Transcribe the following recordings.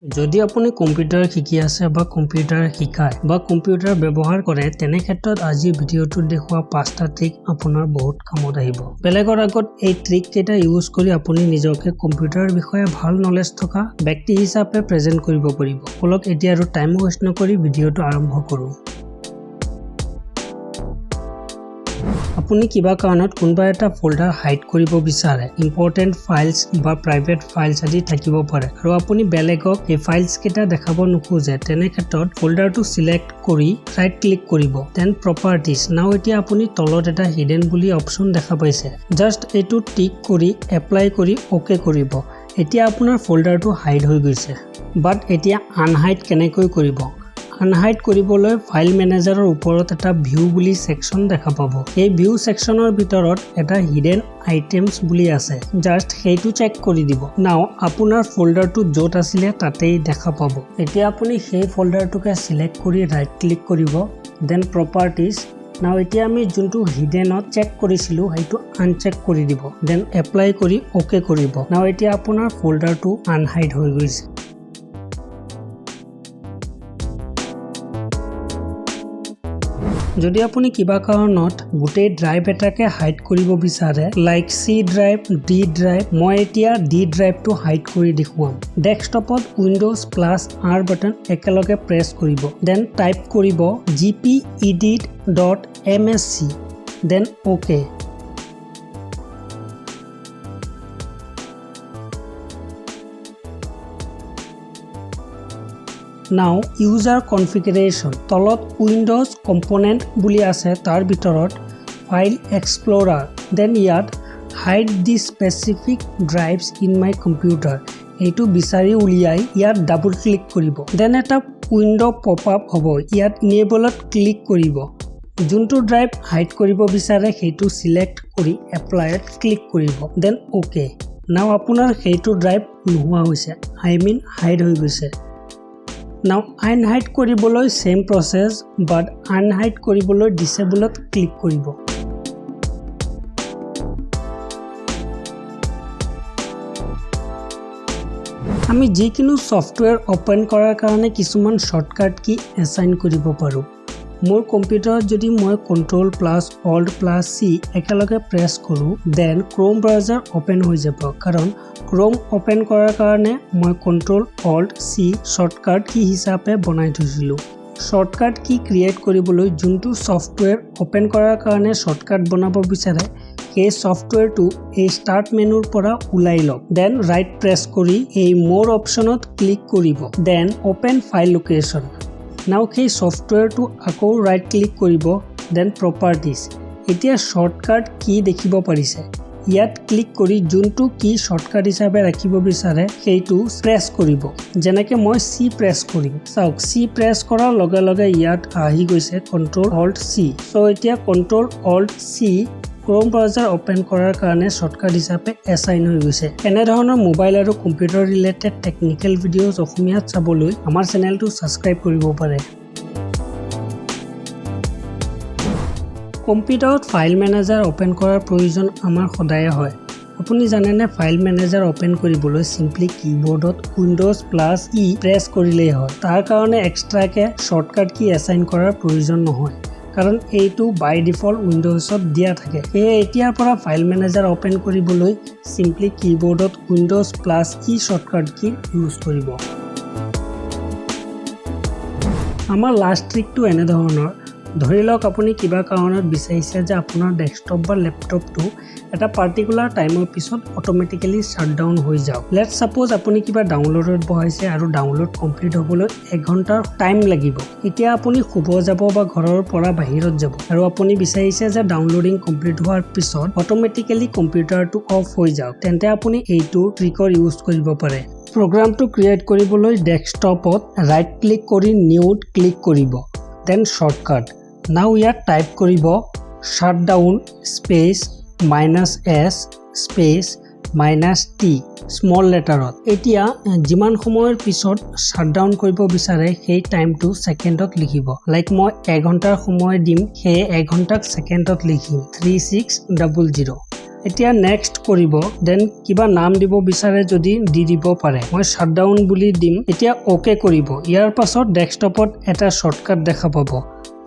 যদি আপুনি কম্পিউটাৰ শিকি আছে বা কম্পিউটাৰ শিকায় বা কম্পিউটাৰ ব্যৱহাৰ কৰে, তেনে ক্ষেত্ৰত আজিৰ ভিডিঅ'টোত দেখুওৱা পাঁচটা ট্ৰিক আপোনাৰ বহুত কামত আহিব। বেলেগৰ আগত এই ট্ৰিক কেইটা ইউজ কৰি আপুনি নিজকে কম্পিউটাৰৰ বিষয়ে ভাল নলেজ থকা ব্যক্তি হিচাপে প্ৰেজেণ্ট কৰিব পাৰিব। ব'লক, এতিয়া আৰু টাইম ৱেষ্ট নকৰি ভিডিঅ'টো আৰম্ভ কৰোঁ। আপুনি কিবা কাৰণত কোনোবা এটা ফ'ল্ডাৰ হাইড কৰিব বিচাৰে, ইম্পৰ্টেণ্ট ফাইলছ বা প্ৰাইভেট ফাইলছ আদি থাকিব পাৰে আৰু আপুনি বেলেগক এই ফাইলছ কেইটা দেখাব নোখোজে, তেনে ক্ষেত্ৰত ফ'ল্ডাৰটো চিলেক্ট কৰি ৰাইট ক্লিক কৰিব, then properties. নাও এতিয়া আপুনি তলত এটা হিডেন বুলি অপশ্যন দেখা পাইছে। জাষ্ট এইটো টিক কৰি এপ্লাই কৰি অ'কে কৰিব। এতিয়া আপোনাৰ ফ'ল্ডাৰটো হাইড হৈ গৈছে। বাট এতিয়া আনহাইড কেনেকৈ কৰিব? আনহাইড কৰিবলৈ ফাইল মেনেজাৰৰ ওপৰত এটা ভিউ বুলি ছেকশ্যন দেখা পাব। সেই ভিউ ছেকশ্যনৰ ভিতৰত এটা হিডেন আইটেমছ বুলি আছে। জাষ্ট সেইটো চেক কৰি দিব। নাও আপোনাৰ ফ'ল্ডাৰটো য'ত আছিলে তাতেই দেখা পাব। এতিয়া আপুনি সেই ফ'ল্ডাৰটোকে চিলেক্ট কৰি ৰাইট ক্লিক কৰিব, then properties. নাও এতিয়া আমি যোনটো হিডেনত চেক কৰিছিলোঁ, সেইটো আনচেক কৰি দিব, then apply কৰি অ'কে কৰিব। নাও এতিয়া আপোনাৰ ফ'ল্ডাৰটো আনহাইড হৈ গৈছে। যদি আপুনি কিবা কাৰণত গোটেই ড্ৰাইভ এটাকে হাইড কৰিব বিচাৰে, like C drive, D drive, মই এতিয়া ডি ড্ৰাইভটো হাইড কৰি দেখুৱাম। ডেস্কটপত উইণ্ড'জ প্লাছ আৰ বাটন একেলগে প্ৰেছ কৰিব, then type কৰিব gpedit.msc, then OK. Now user configuration, তলত উইণ্ড'জ কম্পনেণ্ট বুলি আছে, তাৰ ভিতৰত ফাইল এক্সপ্ল'ৰাৰ, then ইয়াত "Hide the specific drives in my computer" এইটো বিচাৰি উলিয়াই ইয়াত ডাবল ক্লিক কৰিব। Then এটা উইণ্ড' পপ আপ হ'ব। ইয়াত ইনেবলত ক্লিক কৰিব। যোনটো ড্ৰাইভ হাইড কৰিব বিচাৰে, সেইটো চিলেক্ট কৰি এপ্লাইত ক্লিক কৰিব, then okay. নাও আপোনাৰ সেইটো ড্ৰাইভ নোহোৱা হৈছে, I mean hide হৈ গৈছে। নাও আনহাইড কৰিবলৈ ছেইম প্ৰচেছ, বাট আনহাইড কৰিবলৈ ডিচেবলত ক্লিক কৰিব। আমি যিকোনো ছফ্টৱেৰ অ'পেন কৰাৰ কাৰণে কিছুমান শ্বৰ্টকাট কি এছাইন কৰিব পাৰোঁ। মোৰ কম্পিউটাৰত যদি মই Control plus Alt plus C একেলগে প্ৰেছ কৰোঁ, then ক্ৰ'ম ব্ৰাউজাৰ অ'পেন হৈ যাব, কাৰণ ক্ৰ'ম অ'পেন কৰাৰ কাৰণে মই Control Alt C shortcut key হিচাপে বনাই থৈছিলোঁ। শ্বৰ্টকাট কি ক্ৰিয়েট কৰিবলৈ যোনটো ছফ্টৱেৰ অ'পেন কৰাৰ কাৰণে শ্বৰ্টকাট বনাব বিচাৰে, সেই ছফ্টৱেৰটো এই ষ্টাৰ্ট মেনুৰ পৰা ওলাই লওক। Then right press কৰি এই মোৰ অপশ্যনত ক্লিক কৰিব, then open file location. Now সেই ছফ্টৱেৰটো আকৌ ৰাইট ক্লিক কৰিব, then properties. এতিয়া শ্বৰ্টকাট কি দেখিব পাৰিছে। ইয়াত ক্লিক কৰি যোনটো কি শ্বৰ্টকাট হিচাপে ৰাখিব বিচাৰে, সেইটো প্ৰেছ কৰিব। যেনেকৈ মই চি প্ৰেছ কৰিম। চাওক, চি প্ৰেছ কৰাৰ লগে লগে ইয়াত আহি গৈছে কণ্ট্ৰল অল্ট চি। চ' এতিয়া Control Alt C Chrome browser open কৰাৰ কাৰণে শ্বৰ্টকাট হিচাপে এছাইন হৈ গৈছে। এনেধৰণৰ মোবাইল আৰু কম্পিউটাৰ ৰিলেটেড টেকনিকেল ভিডিঅ'জ অসমীয়াত চাবলৈ আমাৰ চেনেলটো ছাবস্ক্ৰাইব কৰিব পাৰে। কম্পিউটাৰত ফাইল মেনেজাৰ অ'পেন কৰাৰ প্ৰয়োজন আমাৰ সদায়ে হয়। আপুনি জানেনে, ফাইল মেনেজাৰ অ'পেন কৰিবলৈ চিম্পলি কীবৰ্ডত উইণ্ড'জ প্লাছ ই প্ৰেছ কৰিলেই হয়? তাৰ কাৰণে এক্সট্ৰাকৈ শ্বৰ্টকাট কি এছাইন কৰাৰ প্ৰয়োজন নহয়, কাৰণ এইটো বাই ডিফল্ট উইণ্ড'জত দিয়া থাকে। সেয়ে এতিয়াৰ পৰা ফাইল মেনেজাৰ অ'পেন কৰিবলৈ simply কীবৰ্ডত Windows plus E shortcut key use কৰিব। আমাৰ লাষ্ট ট্ৰিকটো এনেধৰণৰ। ধৰি লওক, আপুনি কিবা কাৰণত বিচাৰিছে যে আপোনাৰ ডেস্কটপ বা লেপটপটো এটা পাৰ্টিকুলাৰ টাইমৰ পিছত অট'মেটিকেলি শ্বাটডাউন হৈ যাওক। লেট ছাপ'জ আপুনি কিবা ডাউনলোডত বহাইছে আৰু ডাউনলোড কমপ্লিট হ'বলৈ 1 ঘণ্টাৰ টাইম লাগিব। এতিয়া আপুনি শুব যাব বা ঘৰৰ পৰা বাহিৰত যাব আৰু আপুনি বিচাৰিছে যে ডাউনলোডিং কমপ্লিট হোৱাৰ পিছত অট'মেটিকেলি কম্পিউটাৰটো অফ হৈ যাওক, তেন্তে আপুনি এইটো ট্ৰিকৰ ইউজ কৰিব পাৰে। প্ৰগ্ৰামটো ক্ৰিয়েট কৰিবলৈ ডেস্কটপত ৰাইট ক্লিক কৰি নিউত ক্লিক কৰিব, then shortcut. নাও ইয়াত টাইপ কৰিব shutdown space minus s space minus t small লেটাৰত। এতিয়া যিমান সময়ৰ পিছত শ্বাটডাউন কৰিব বিচাৰে, সেই টাইমটো ছেকেণ্ডত লিখিব। লাইক মই এঘণ্টাৰ সময় দিম, সেয়ে এঘণ্টাক ছেকেণ্ডত লিখিম 3600। এতিয়া নেক্সট কৰিব। Then কিবা নাম দিব বিচাৰে যদি দি দিব পাৰে। মই শ্বাটডাউন বুলি দিম। এতিয়া অ'কে কৰিব। ইয়াৰ পাছত ডেস্কটপত এটা শ্বৰ্টকাট দেখা পাব।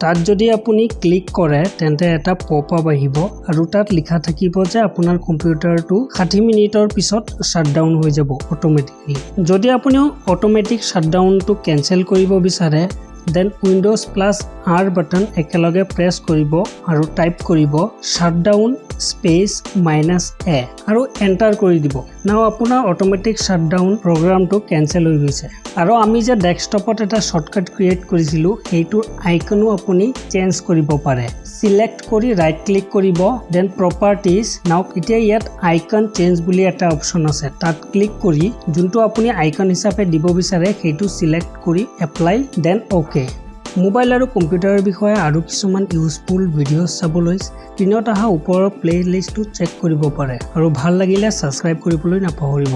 তাত যদি আপুনি ক্লিক কৰে, তেন্তে এটা পপ আপ আহিব আৰু তাত লিখা থাকিব যে আপোনাৰ কম্পিউটাৰটো 60 মিনিটৰ পিছত শ্বাটডাউন হৈ যাব অট'মেটিকেলি। যদি আপুনি অট'মেটিক শ্বাটডাউনটো কেঞ্চেল কৰিব বিচাৰে, then Windows plus R button একেলগে প্ৰেছ কৰিব আৰু টাইপ কৰিব শ্বাটডাউন স্পেচ -এ আৰু এণ্টাৰ কৰি দিব। নাও আপোনাৰ অট'মেটিক শ্বাটডাউন প্ৰগ্ৰামটো কেঞ্চেল হৈ গৈছে। আৰু আমি যে ডেস্কটপত এটা শ্বৰ্টকাট ক্ৰিয়েট কৰিছিলোঁ, সেইটোৰ আইকনো আপুনি চেঞ্জ কৰিব পাৰে। চিলেক্ট কৰি ৰাইট ক্লিক কৰিব, then properties. নাও এতিয়া ইয়াত আইকন চেঞ্জ বুলি এটা অপশ্যন আছে। তাত ক্লিক কৰি যোনটো আপুনি আইকন হিচাপে দিব বিচাৰে, সেইটো চিলেক্ট কৰি এপ্লাই, then okay. Mobile আৰু কম্পিউটাৰৰ বিষয়ে আৰু কিছুমান ইউজফুল ভিডিঅ'জ চাবলৈ স্ক্ৰীণত অহা ওপৰৰ প্লে লিষ্টটো চেক কৰিব পাৰে আৰু ভাল লাগিলে ছাবস্ক্ৰাইব কৰিবলৈ নাপাহৰিব।